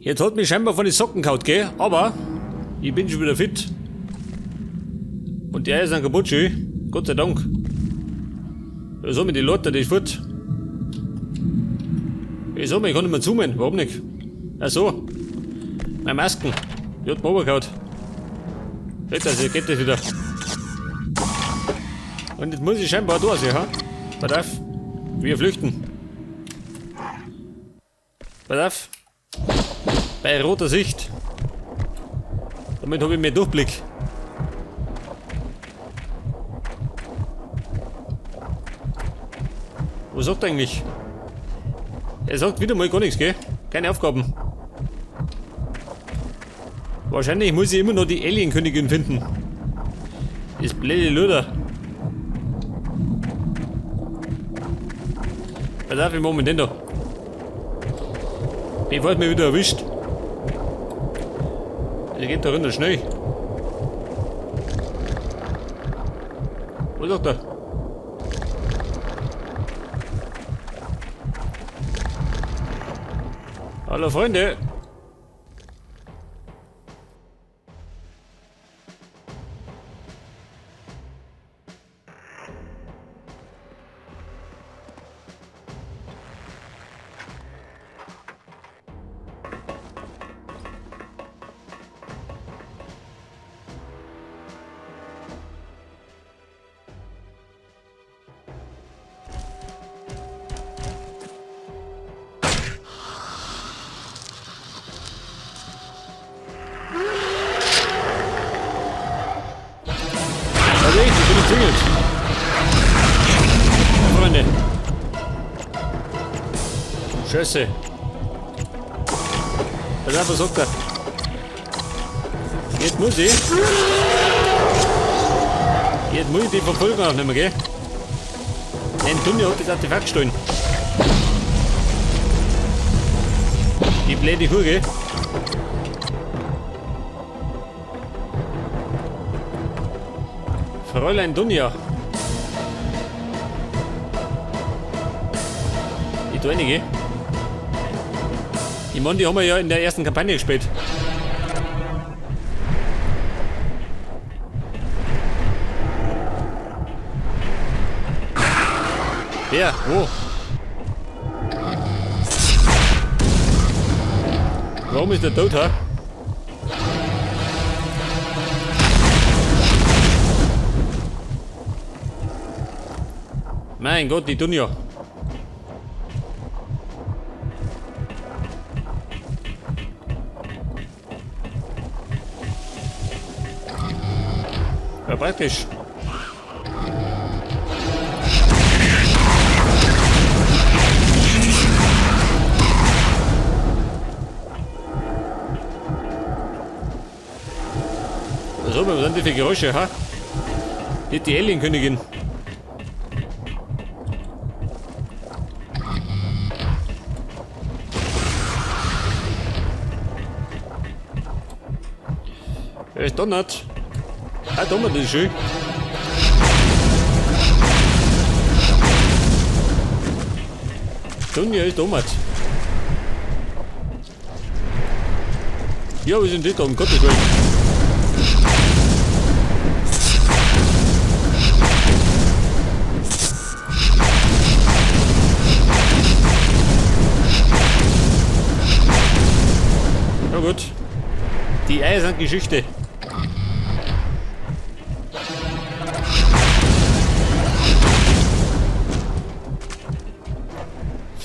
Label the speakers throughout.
Speaker 1: Jetzt hat mich scheinbar von den Socken gehauen, gell? Aber ich bin schon wieder fit. Und der ist dann kaputt, schön. Gott sei Dank. So mit die Leute, die ist fort. Ich sag mal, ich kann nicht mehr zoomen. Warum nicht? Ach so. Meine Masken. Die hat mir runtergehauen. Geht das, geht das wieder. Und jetzt muss ich scheinbar da sein, ha? Pass auf. Wir flüchten. Pass auf. Bei roter Sicht. Damit habe ich mehr Durchblick. Was sagt er eigentlich? Er sagt wieder mal gar nichts, gell? Keine Aufgaben. Wahrscheinlich muss ich immer noch die Alien-Königin finden. Das blöde Luder. Was darf ich machen denn da? Bevor es mir wieder erwischt. Der geht da runter schnell. Was sagt er? Hallo Freunde. Also ich bin umzingelt. Ja, Freunde. Scheiße. Pass auf, was sagt er? Jetzt muss ich. Jetzt muss ich die Verfolgung aufnehmen, gell? Ein Dunja hat das Artefakt gestohlen. Die blöde Hure. Fräulein Dunja. Ich tue einige. Ich meine, die haben wir ja in der ersten Kampagne gespielt. Wer? Wo? Warum ist der tot, ha? Mein Gott, die Dunja. Ja, praktisch. So, was sind die für Geräusche, ha? Nicht die Alien-Königin. Es donnert. Ah, donnert ist schön. Dunja ist donnert. Ja, wir sind da, um Gottes Willen. Na gut. Die Eier sind Geschichte.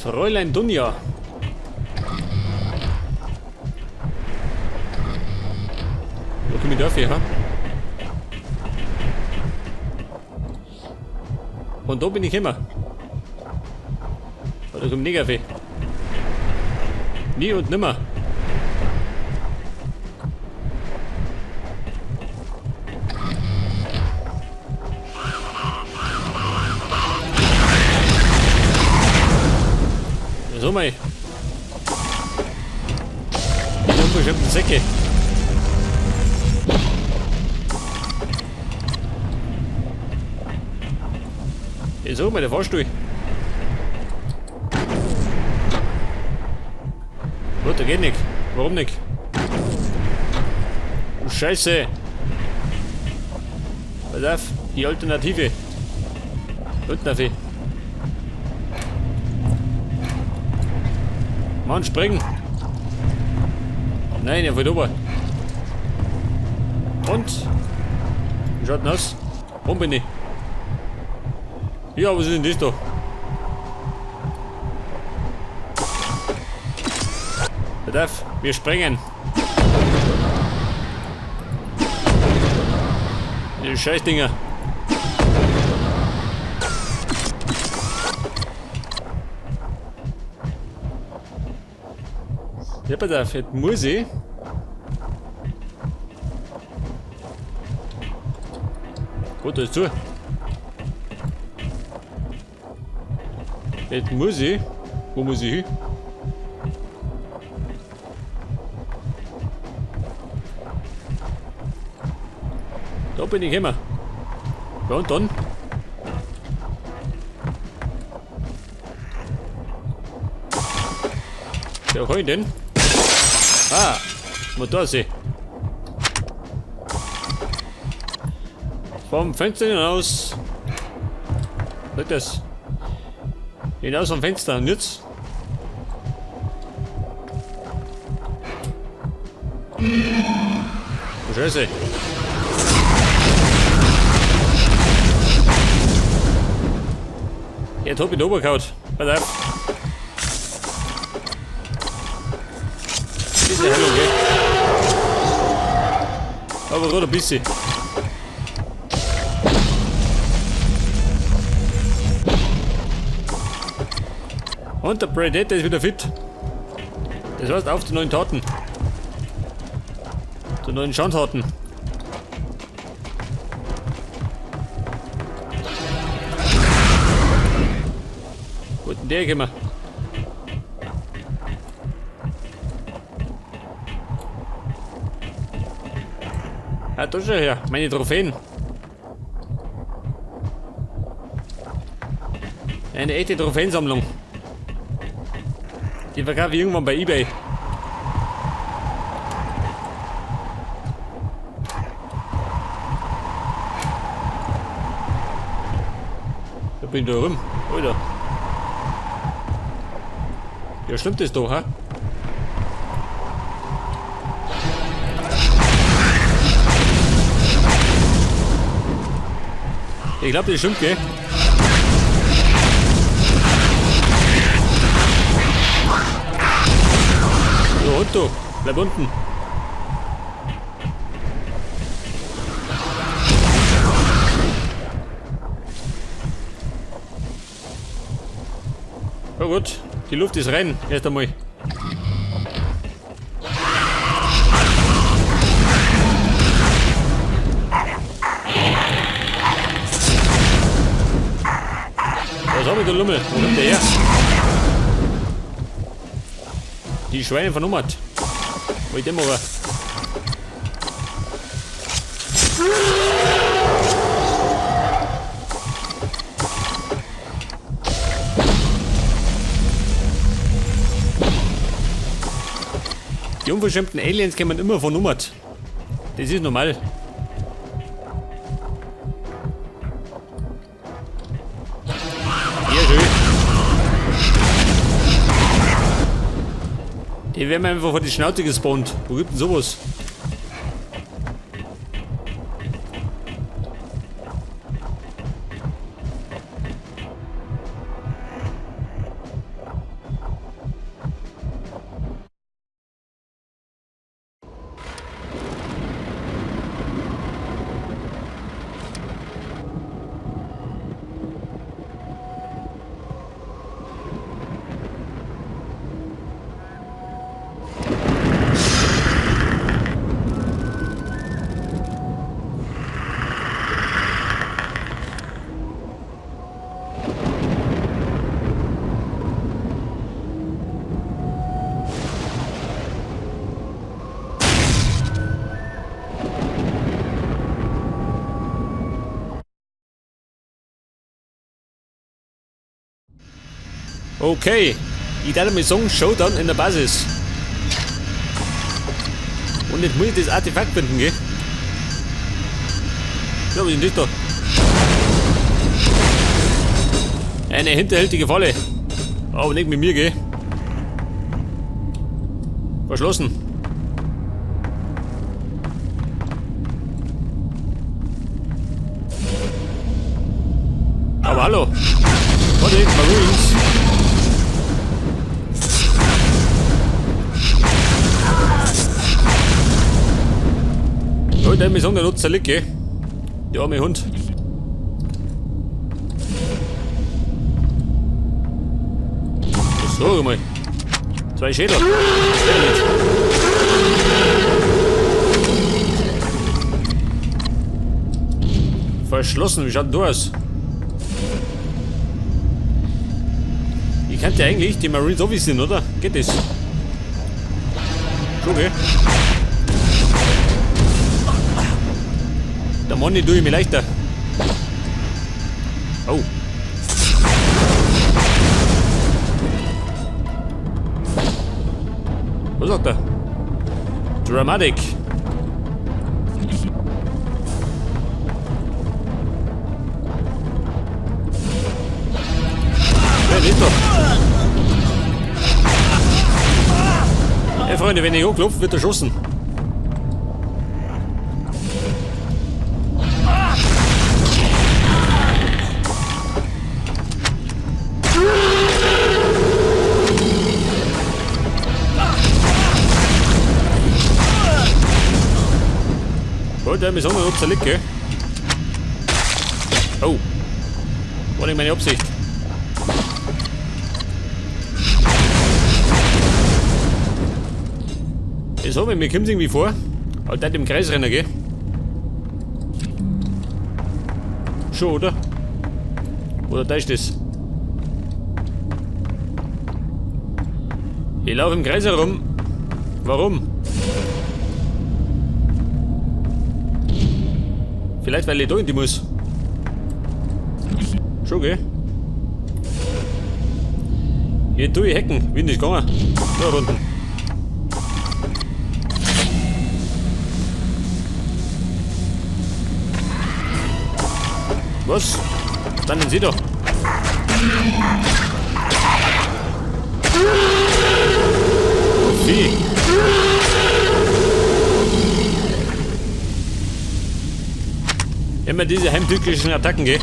Speaker 1: Fräulein Dunja. Wo komme ich dafür, ha? Und da bin ich immer. Oder kommt nicht auf. Nie und nimmer. So mal. Die unbestimmten Säcke. So mal der Fahrstuhl. Gut, da geht nicht. Warum nicht? Oh, Scheiße! Pass auf, die Alternative. Alternative. Mann, springen! Nein, er fällt runter. Und? Wie schaut denn aus? Wo bin ich? Ja, was ist denn das da? Pass auf, wir springen. Die Scheißdinger. Ja, pass auf, jetzt muss ich. Gut, da ist zu. Jetzt muss ich. Wo muss ich hin? Da bin ich gekommen. Ja, und dann? Ja, wo kann ich denn? Ah, Motorsee. Vom Fenster hinaus. Was ist das? Hinaus vom Fenster. Und jetzt? Oh, Scheiße. Jetzt hab ich den runtergehauen. Pass auf. Bisschen hell, okay. Aber gerade ein bisschen. Und der Predator ist wieder fit. Das heißt, auf zu neuen Taten. Zu neuen Schandtaten. Wo ist denn der gekommen? Ah, da schon her. Meine Trophäen. Eine echte Trophäensammlung. Die verkaufe ich irgendwann bei eBay. Da bin ich da rum. Alter. Ja, stimmt das doch, hä? Ich glaub, das stimmt, gell? So, Hund, du. Bleib unten. Ja gut, die Luft ist rein. Erst einmal. Was hab ich da, Lummel? Wo kommt der her? Die Schweine von Ummert. Wo ich dem aber. Die unverschämten Aliens kommen immer von Ummert. Das ist normal. Ja, schön. Die werden mir einfach vor die Schnauze gespawnt. Wo gibt denn sowas? Okay, ich darf mal sagen, Showdown in der Basis. Und jetzt muss ich das Artefakt finden, gell? Ja, was ist denn das da? Eine hinterhältige Falle. Aber nicht mit mir, gell? Verschlossen. Aber hallo. Warte, Marines. Leute, wir sagen, der Nutzer liegt, gell? Der arme Hund. So, mal. Zwei Schädel. Verschlossen, wie schaut denn du aus? Ich könnte eigentlich die Marines auch wissen, oder? Geht das? Schon, gell? Der Mann, tue ich mir leichter. Oh. Was sagt er? Dramatic. Ja, nicht doch. Hey Freunde, wenn ich anklopfe, wird erschossen. Der ist auch noch zerlegt, gell? Oh. War nicht meine Absicht. Das hab ich, mir kommt's irgendwie vor. Halt nicht im Kreis rennen, gell? Schon, oder? Oder täuscht das? Ich laufe im Kreis herum. Warum? Vielleicht, weil ich da in die muss. Schon, gell? Hier tue ich hacken. Wie nicht gegangen? Da unten. Was? Dann sind sie da. Oh, Vieh. Immer diese heimtückischen Attacken, gell?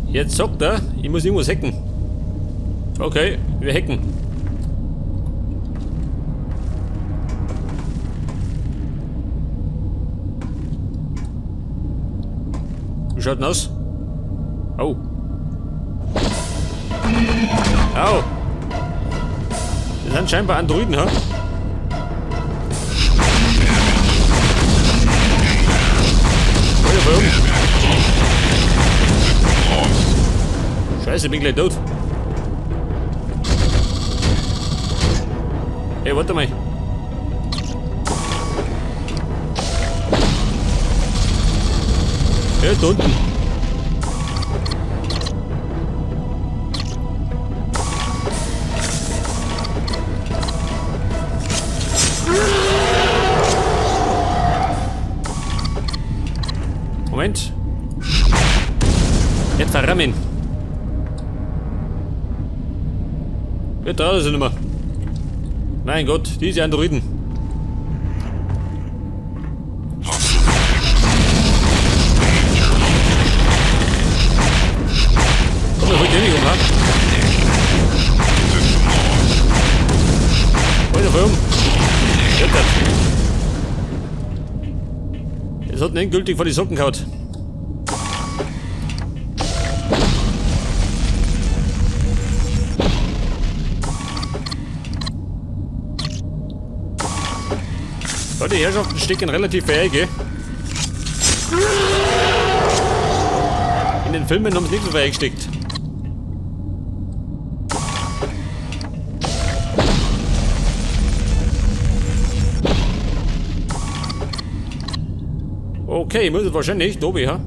Speaker 1: Jetzt sagt er, ich muss irgendwas hacken. Okay, wir hacken. Wie schaut denn aus? Oh. Au! Das sind scheinbar Androiden, ha? Scheiße, ich bin gleich tot. Hey, warte mal. Ja, da unten. Moment. Jetzt verrammen. Ja, da ist er nicht mehr. Mein Gott, diese Androiden. Komm, der holt den nicht um, ha? Alter, voll um. Jetzt hat ihn endgültig vor die Socken gehauen. Ja, die Herrschaften stecken relativ fähig, gell? In den Filmen haben sie nicht so fähig gesteckt. Okay, ich muss wahrscheinlich, Tobi, ha?